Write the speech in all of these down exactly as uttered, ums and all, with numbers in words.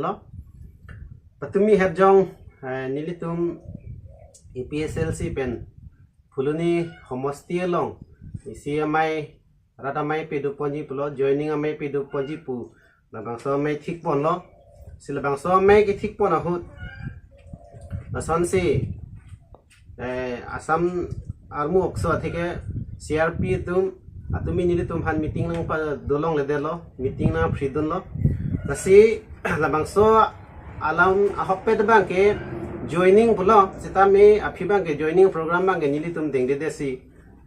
Lo, patumi herjong, eh, nelitum A P S L C pen Phuloni homosti along isi amei, rat amei pedoponji pulo, joining amei pedoponji pu labangso amei thikponlo. Si labangso amei kethikpon ahut, lasonsi, eh, Assam armu okso atheke C R P atum, atumi nelitum aphan meeting nangpadolongledetlo, meeting nangphridunlo. Lasi labangso alam ahokpet abangke joining pulo, sitame aphi abangke joining program abangke nelitum dengdedetsi,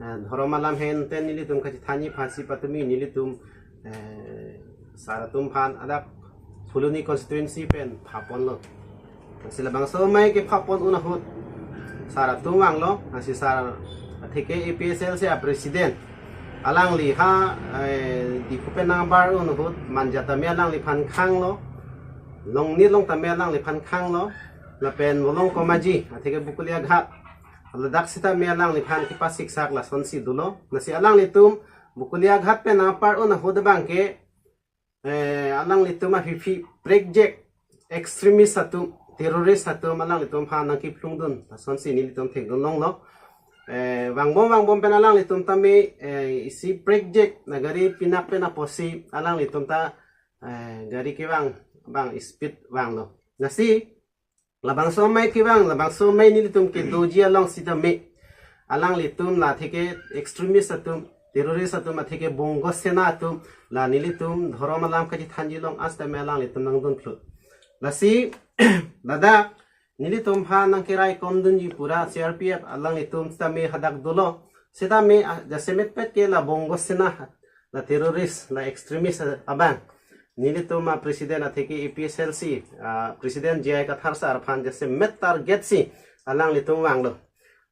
eh, dhorom alam henten nelitum kachethanji aphansi patumi nelitum, eh, sar atum aphan adak Phuloni constituency pen phaponlo. Si labangso amei kephapon un ahut sar atum vanglo, lasi sar atheke A P S L C a president, alangli ha, eh, Diphu pen nangbar un ahut Manja tame alangliphan khanglo, Longnit along tame alangliphan khanglo, lapen Molong Komaji atheke Bokolia Ghat, ladak sitame alangliphan kepasiksak lasonsi dolo. Lasi alanglitum Bokolia Ghat pen nangpar un ahut abangke, eh, alanglitum aphi prekjak extremist atum, terrorist atum alanglitum aphan nangkephlungdun, lasonsi nelitum thekdunlonglo. Eh, vangbom vangbom pen alanglitum tame, eh, isi prekjak nagari pinak pen apotsi alanglitum ta, eh, gari kevang abang speed vanglo. Lasi labangso amei kevang, labangso amei nelitum kedoji along sitame alanglitum la atheke extremist atum, terrorist atum atheke Bongo Sena atum, la nelitum dhorom alam kachethanji along sitame alanglitum nangdunphlut. Lasi ladak nelitum aphan nangkerai komdunji pura C R P F alanglitum sitame hadak dolo. Sitame, ah, jasemetpet ke la Bongo Sena, la terrorist, la extremist, ah, abang nelitum a president atheke A P S L C, ah, president J I Kathar sar aphan jasemet target si alanglitum vanglo.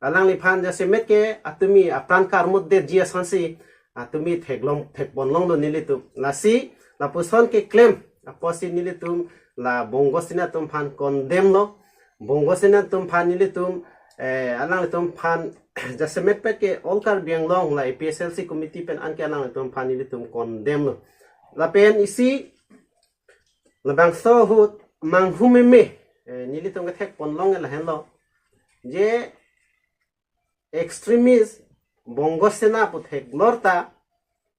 Alangliphan jasemet ke atumi apran karmutdetji asonsi atumi theklong, thekponlonglo nelitum. Lasi lapuson keklem apotsi nelitum la Bongo Sena atum aphan condemn lo. Bongo Sena atum aphan nelitum, eh, alanglitum aphan jasemetpet ke All Karbi Anglong la A P S L C committee pen anke alanglitum aphan nelitum condemn lo. Lapen isi labangso ahut manghumeme, eh, nelitum kethekponlong lahenlo. Je extremist Bongo Sena pu theklor ta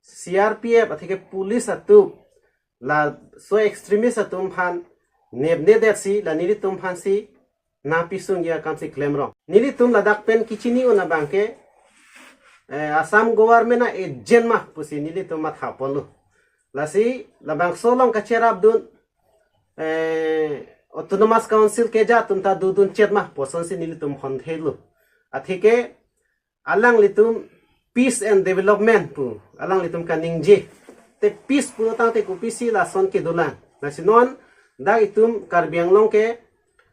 C R P F atheke police atum laso extremist atum aphan nepnedetsi la nelitum aphansi nangpisungji akamsi klemrong. Nelitum ladak pen kechini un abangke, eh, Assam government a-agent ma pusi nelitum mathaponlo. Lasi labangso along kacherapdun, eh, Autonomous Council keja atum ta dodun chet ma pu asonsi nelitum hon thelo. Atheke alanglitum peace and development pu alanglitum kaningje. Te peace pulo tangte kopisi lason kedolang. Lasi non dak itum Karbi Anglong ke,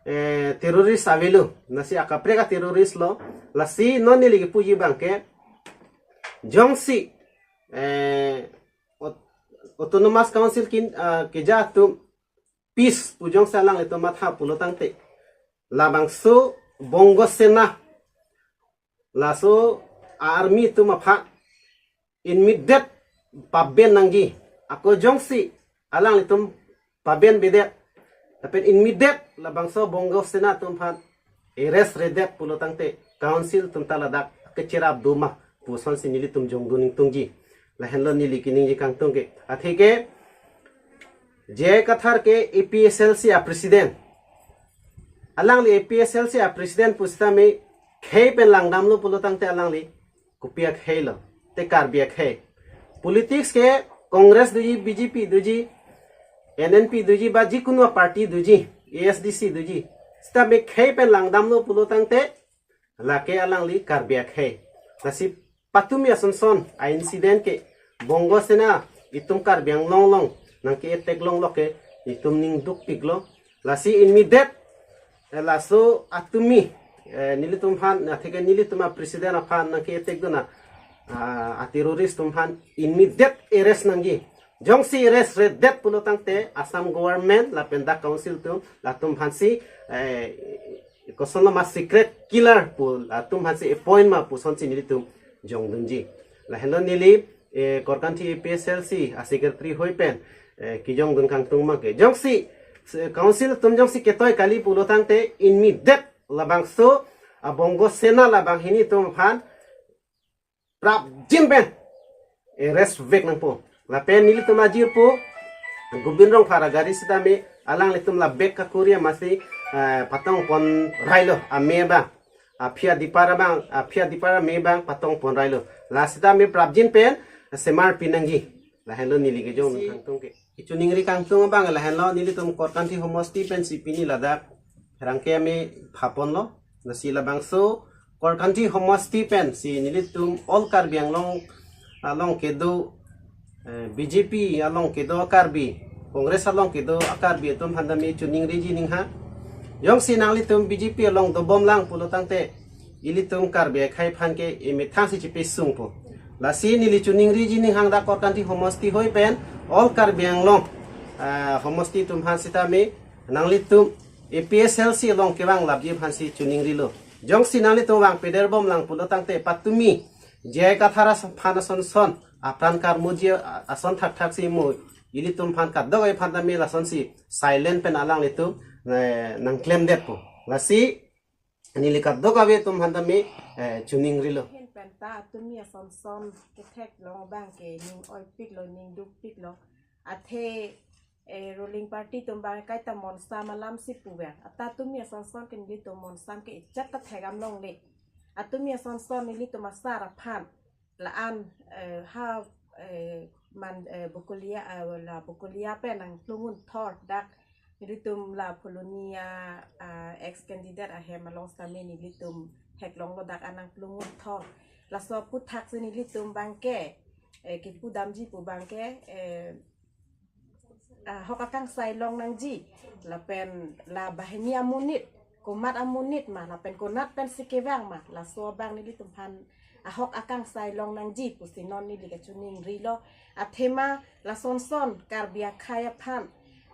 eh, terrorist avelo. Lasi akaprek a-terrorist lo. Lasi non neli kepuji abangke jongsi, eh, aut-, Autonomous Council kin, ah, keja atum peace pu jongsi alanglitum matha pulo tangte, labangso Bongo Sena laso army atum aphan immediate paben nangji. Ako jongsi alanglitum pabenbedet, lapen immediate labangso Bongo Sena atum aphan arrest redet pulo tangte council atum ta ladak kecherap doma pu asonsi nelitum jongdun ingtungji. Lahenlo neli keningje kangtung ke. Atheke J I Kathar ke A P S L C a president. Alangli A P S L C a president pusitame khei pen langdamlo pulo tangte alangli kopi akhei lo? Te Karbi akhei. Politics ke Congress doji, B J P doji, N N P doji, ba jikunu party doji, A S D C doji. Sitame khei pen langdamlo pulo tangte lake alangli Karbi akhei. Lasi patumi asonson a-incident ke Bongo Sena itum Karbi Anglong along nangke-attack longlo ke itum ning dukpiklo. Lasi immediate, eh, laso atumi, eh, nelitum aphan, atheke nelitum a president aphan nangke-attack dun a, ah, a-terrorist atum aphan immediate arrest nangji. Jongsi arrest redet pulo tangte Assam government lapen dak council atum, latum aphansi, eh, kosonlo ma secret killer pu latum aphansi appoint ma pu asonsi nelitum jongdunji. Lahenlo neli, eh, Korkanthi A P S L C a secretary hoi pen, eh, kejongdun kangtung abangke. Jongsi Council atum jongsi ketoi kali pulo tangte immediate labangso a Bongo Sena la banghini atum aphan prapjin pen arrest vek nangpo. Lapen nelitum ajirpo Gobin Rongphar agari sitame alanglitum la bag kakuri amatsi, eh, patong pon railo ame abang. Aphi adipar abang, aphi adipar ame abang patong pon railo. La sitame prapjin pen semar pinangji. Lahenlo neli kejong kangtung ke. Kechoningri kangtung abang lahenlo, nelitum Korkanthi homosti pensi pini ladak pherangke ame phaponlo. Lasi labangso Korkanthi homosti pensi nelitum all Karbi Anglong along kedo, eh, B J P along kedo Karbi, Congress along kedo Karbi atum aphan tame choningriji ninghang. Jongsi nanglitum B J P along dobomlang pulo tangte ilitum Karbi akhei aphan ke emethang si chepesungpo. Lasi neli choningriji ninghang dak Korkanthi homosti hoi pen all Karbi Anglong, ah, homosti atum aphan sitame nanglitum A P H L C along kevang lapji aphansi choningrilo. Jongsi nanglitum vangpederbomlang pulo tangte patumi J I Kathar aphan asonson apran karmuji ason thakthak si mo ilitum aphan kadokave aphan tame lasonsi silent pen alanglitum, eh, nangklemdetpo. Lasi neli kadokave atum aphan tame, eh, choningrilo. Hin penta atumi asonson ketheklong abang ke ning oipiklo, ning dukpiklo. Athe, eh, ruling party atum abang kaita monsam alam si puver. Ata atumi asonson ke nelitum monsam ke ichat ta thekdam longle. Atumi asonson nelitum asar aphan la-an, eh, ha, eh, man, eh, Bokolia, eh, la Bokolia pen nangplung un thor dak nelitum la Phuloni a, ah, ex candidate ahem along sitame nelitum theklonglo dak an nangplung un thor. Laso aputhaksi nelitum abang ke, eh, kipudamji pu abang ke, eh, ahok akangsai long nangji. Lapen la banghini amonit, komat amonit ma, lapen konat pensi kevang ma, laso abang nelitum aphan ahok akangsai long nangji pusi non neli kachoningrilo. Athema lasonson Karbi akhei aphan,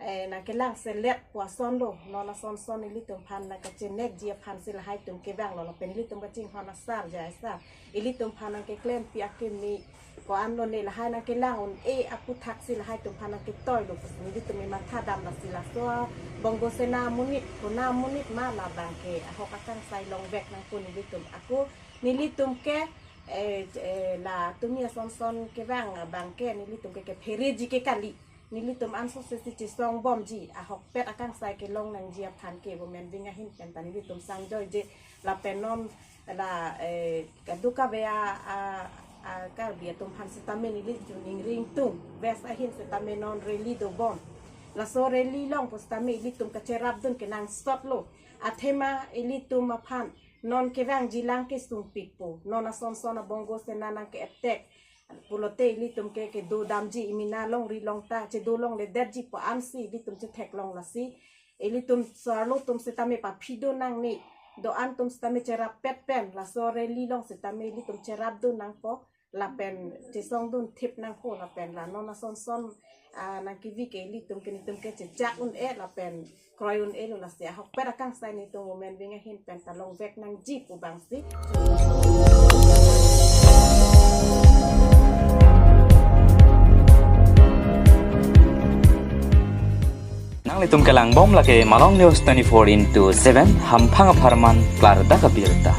eh, nangkelangselet pu asonlo, non asonson nelitum aphan nangkachenekji aphansi lahai atum kevanglo, lapen nelitum kachinghon asar J I sar, ilitum aphan nangkeklempi akimi ko-an lone lahai nangkelang un-e aputhaksi lahai atum aphan nangketoilo pusi nelitum ematha dam. Lasi laso Bongo Sena amonit, kona amonit ma, la abang ke ahok akangsai longvek nangpo nelitum. Ako nelitum ke, eh, eh, la atumi asonson kevang abang ke nelitum ke kephereji ke kali. Nelitum ansose si chesongbomji, ahokpet akangsai kelong nangji aphan ke women wing ahin penta nelitum sangjoije. Lapen non la, eh, kadokave a, a, a Karbi atum aphan sitame neli choningri ingtung. West ahin sitame non rally dobom. Laso rally along pu sitame ilitum kacherapdun kenangsotlo. Athema ilitum aphan non kevangjilang kesungpikpo. Non asonson a Bongo Sena nangke-attack pulote ilitum ke kedodamji, imina longri longta chedolongledetji pu ansi ilitum chetheklong. Lasi ilitum sarlo atum sitame paphido nangne, do-an atum sitame cherap pet pen laso rally along sitame ilitum cherapdun nangpo, lapen chesongdun thip nangpo, lapen la non asonson, ah, nangkevi ke ilitum ke nelitum ke chechak un-e lapen kroi un-elo. Lasi ahokpet akangsai nelitum women wing ahin penta longvek nangji pu abangsi. Nanglitum kelangbom lake Malong News twenty-four into seven, hamphang apharman klardak abirta.